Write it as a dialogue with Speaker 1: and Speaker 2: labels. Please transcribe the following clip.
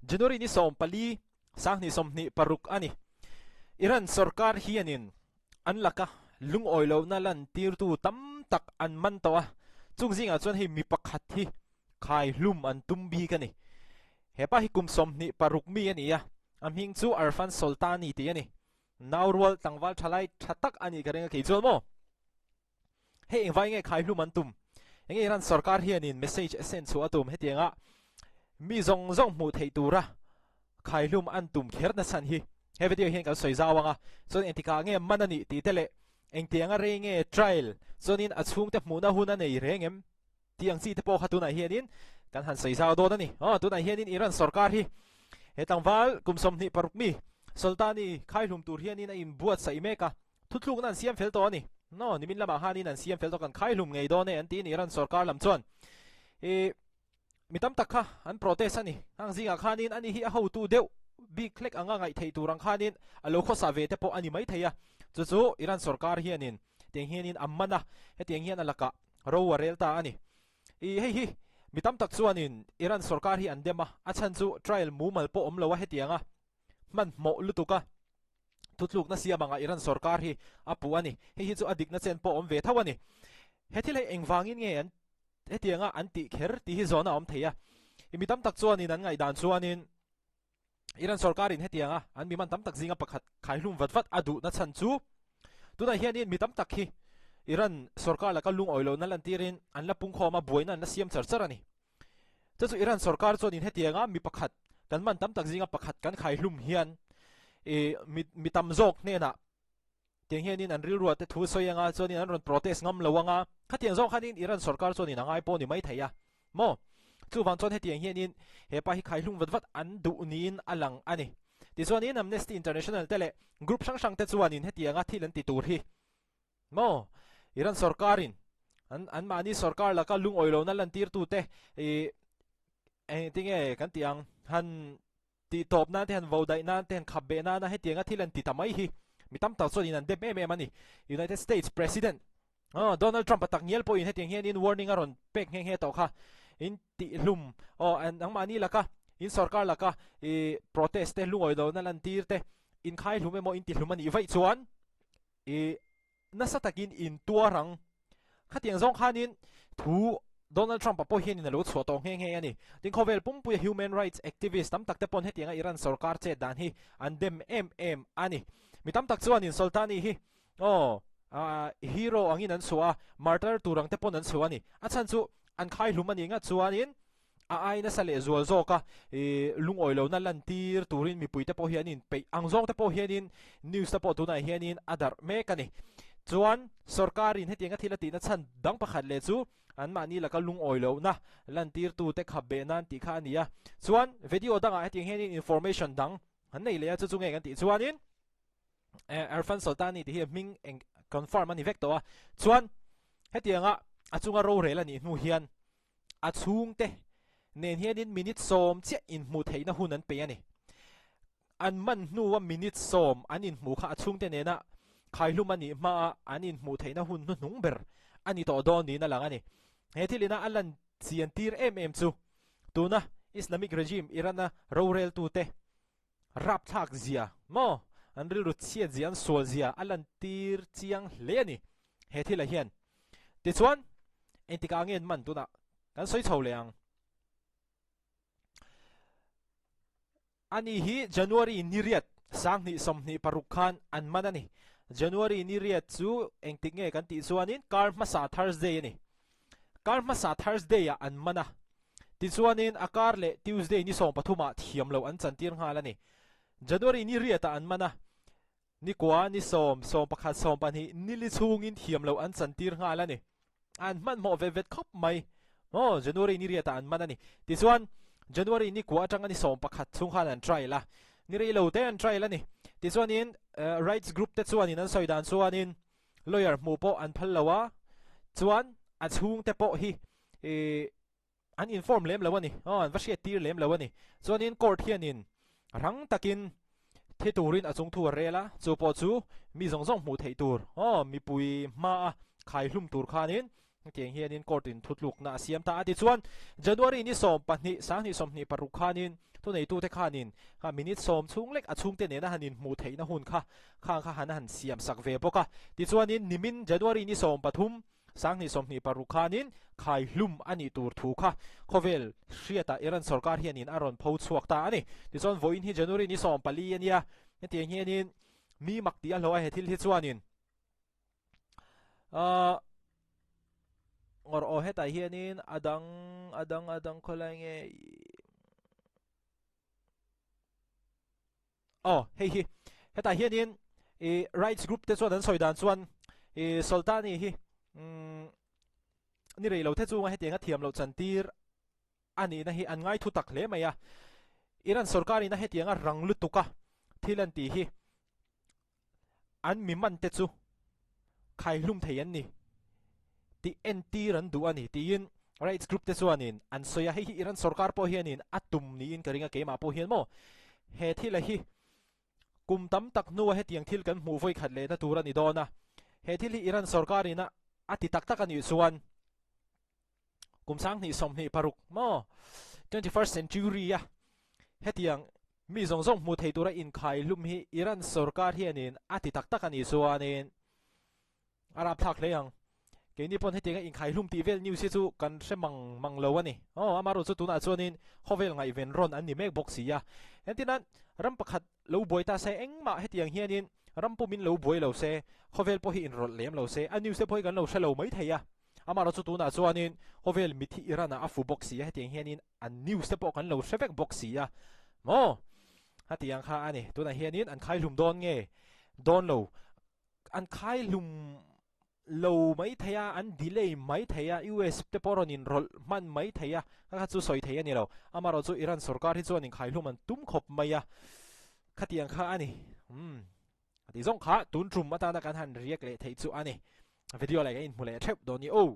Speaker 1: January ni 14 2026 a ni. Iran sorkar hianin an laka lungawi lohna lantirtu tam tak an man tawh a, chung zingah chuan hei mi pakhat hi khai hlum an tum bik a ni. Hepa hi kum 26 mi a ni a, a hming chu Arfan Soltani tih a ni. Naurual tlangval thalai tha tak a nih ka ring a kei chuan maw? Hei engvai nge khai hlum an tum? Enge Iran sorkar hianin message a send chhuah a tum hetianga mi zawng zawng hmuh theih tura khai hlum an tum kher na chhan hi he video hian kan sawi zau anga chuan engtikah nge man a nih tih te leh engtianga rei nge trial chuanin a chhungte hmuhna hun a nei reng em tih ang chi te pawh kha tunah hianin kan han sawi zau dawn a ni. Aw tunah hianin Iran sorkar hi he tlangval kum 26 mi Soltani khai hlum tur hianin a inbuatsaih mek a. Thutlukna an siam fel tawh a ni. No, nimin lamah khanin an siam fel tawh kan khai hlum ngei dawn e an ti a ni. Iran sorkar lam chuan i mi tam tak kha an protest a ni. Hang zingah khanin ani hi a hotu deuh bik hlek anga ngaih theih tur ang khanin a lo khawsa ve te pawh a ni mai thei a. Chu chu Iran sorkar hianin tiang hianin a man a, hetiang hian a lakah ro a rel ta a ni. I hei hi mi tam tak chuanin Iran sorkar hi an dem a, a chhan chu trial mumal pawh awm lo a hetianga hmanhmawh lutuk a. Thutlukna siam anga Iran sorkar hi a puh a ni. Hei hi chu a dikna chen pawh awm ve tho a ni. He thil hi engvangin nge an hetianga an tih kher tih hi zawhna a awm thei a. I mi tam tak chuanin an ngaihdan chuanin Iran sorkarin hetianga an mi man tam tak zinga pakhat khaihlum vat vat a duhna chhan chu tunah hianin mi tam tak hi Iran sorkar laka lungawi lohna lantirin an la pungkhawm a, buaina an la siam char char a ni. Chu chu Iran sorkar chuanin hetianga mi pakhat kan man tam tak zinga pakhat kan khai hlum hian i mi mi tam zawk hnenah tiang hianin an rilrua te thu sawi anga chuanin an rawn protest ngam lo anga khatiang zawng khanin Iran sorkar chuanin a ngai pawh ni mai thei a maw chuvang chuan hetiang hianin hepa hi khai hlum vat vat an duh niin a lang a ni. Tichuanin Amnesty International te leh group hrang hrang te chuanin hetianga thil an ti tur hi Maw? Iran sorkarin an anmahni sorkar laka lungawi lohna lantirtute i engtinge kan tih ang han tih tawp nan te han vo daih nan te han khap beh nana hetianga thil an ti ta mai hi mi tam tak chuanin an dem em em a ni. United States President Donald Trump a tak ngial pawhin hetiang hianin warning a rawn pek nghe nghe tawh kha in tih hlum aw nangmahni laka in sorkar laka i protest te lungawi lohna lantir te inkhai hlum emaw in ti hlum a nih vaih chuan I nasa takin in tuar ang. Khatiang zawng khanin thu Donald Trump-a pawh hianin a lo chhuah tawh nghe nghe a ni. Tin khawvel pumpuia human rights activist tam tak te pawn hetianga Iran sorkar chet dan hi an dem em em a ni. Mi tam tak chuanin Soltani hi aw hero angin an chhuah a, martyr tur ang te pawn an chhuah a ni. A chhan chu an khai hlum a nih ngat chuanin A ai nasa leh zual zawk a, i lungawi lohna lantir turin mipuite pawh hianin peih ang zawngte pawh hianin news te pawh tunah hianin a darh mek a ni. Chuan sorkarin hetianga thil a tihna chhan dang pakhat leh chu anmahni laka lungawi lohna lantirtute khap beh nan tih kha a ni a. Chuan video dangah hetiang hianin information dang an nei leh a, chu chu nge kan tih chuanin Erfan Soltani tih hi hming eng confirm a ni vek tawh a. Chuan hetianga a chunga rorel a nih hnu hian A chhungte nen hianin minute 10 chiah inhmuh theihna hun an pe a ni. An man hnua minute 10 an inhmuh kha a chhungte nena khaihlum a nih hmaa an inhmuh theihna hun hnuhnung ber a ni tawh dawn niin a lang a ni. He thil ina a lan chian tir em em chu tuna Islamic regime Iran-a roreltute rapthlak zia maw an rilru chhiat zia an sual zia a lan tir chiang hle a ni he thil ah hian. Tichuan engtikah nge an man tunah kan sawi chho leh ang. Ani hi January ni riat 2026 khan an man a ni. January ni riat chu engtik nge kan tih chuanin kar hmasa Thursday a ni. Kar hmasa Thursday ah an man a. Tichuanin a kar leh Tuesday ni 13 ah thiam loh an chantir nghal a ni. January ni riatah an man a, ni kua, ni 10, 11, 12, ni li chhungin thiam loh an chantir nghal a ni. An hmanhmawh vet vet khawp mai. Aw, January ni riatah an man a ni. Tichuan, January ni kua atanga ni 11 chhung khan an trial a, ni rei lo te an trial a ni. Tichuanin rights group te chuanin an sawi dan chuanin lawyer hmuh pawh an phal lo a, chuan a chhungte pawh hi ih an inform lem lo a ni, aw an va hriat tir lem lo a ni. Chuanin court hianin rang takin thi turin a chungthu a rel a, chu pawh chu mi zawng zawng hmuh theih tur, aw mipui hmaa khai hlum tur khanin. Hetiang hianin court in thutlukna a siam ta a. Tichuan, January ni 12, 2026 khanin thuneitute khanin kha minute sawm chhung lek a chhungte nena han inhmuh theihna hun kha khang kha han han siam sak ve bawk a. Tichuanin nimin January ni 13, 2026 khanin khai hlum a nih tur thu kha khawvel hriatah Iran sorkar hianin a rawn pho chhuak ta a ni. Tichuan vawiin hi January ni 14 a nia. Hetiang hianin mi mak tih a hlawh a he thil hi chuanin. Ahh ngawr aw hetah hianin a dang a dang a dang khawlai nge aw hei hi hetah hianin ih rights group te chuan an sawi dan chuan ih Soltani hi umm ni rei lo te chunga hetianga thiam loh chantir a nihna hi an ngai thu tak hle mai a Iran sorkar in a hetianga rang lutuk a thil an tih hi An mi man te chu khaihlum thei an ni tih entir an duh a ni tiin rights group te chuanin an sawi a, hei hi Iran sorkar pawh hianin a tum niin ka ring a keimah pawh hian maw he thila hi kum tam tak hnua hetiang thil kan hmuh vawi khat lehna tur a ni dawn a, he thil hi Iran sorkarin a a ti tak tak a nih chuan Kum 2026 maw 21st century a hetiang mi zawng zawng hmuh thei tura inkhai hlum hi Iran sorkar hianin a ti tak tak a nih chuanin a rapthlak hle ang. Keini pawn hetianga inkhai hlum tih vel news hi chu kan hre mang mang lo a ni. Aw amaherawhchu chu tunah chuanin khawvel ngaihven rawn an ni mek bawk si a. Entirnan ram pakhat lo buai ta se engmah hetiang hianin ram pumin lo buai lo se khawvel pawh hi inrawlh lem lo se a news te pawh hi kan lo hre lo mai thei a. Amaherawh chu tunah chuanin khawvel mithi Iran-ah a fu bawk si a, hetiang hianin an news te pawh kan lo hre vek bawk si a maw? Hetiang kha a ni. Tunah hianin an khaihlum dawn nge? Dawn lo. An khaihlum lo mai thei a, an delay mai thei a, US te pawh rawn inrawlh hman mai thei a, kha kha chu sawi thei a ni lo. Amaherawh chu Iran sorkar hi chuan inkhaihlum an tum khawp mai a, khatiang kha a ni. Umm. A tih zawng kha tun tum atana kan han riak leh theih chu a ni. Video leh kan inhmu leh theuh dawn ni aw.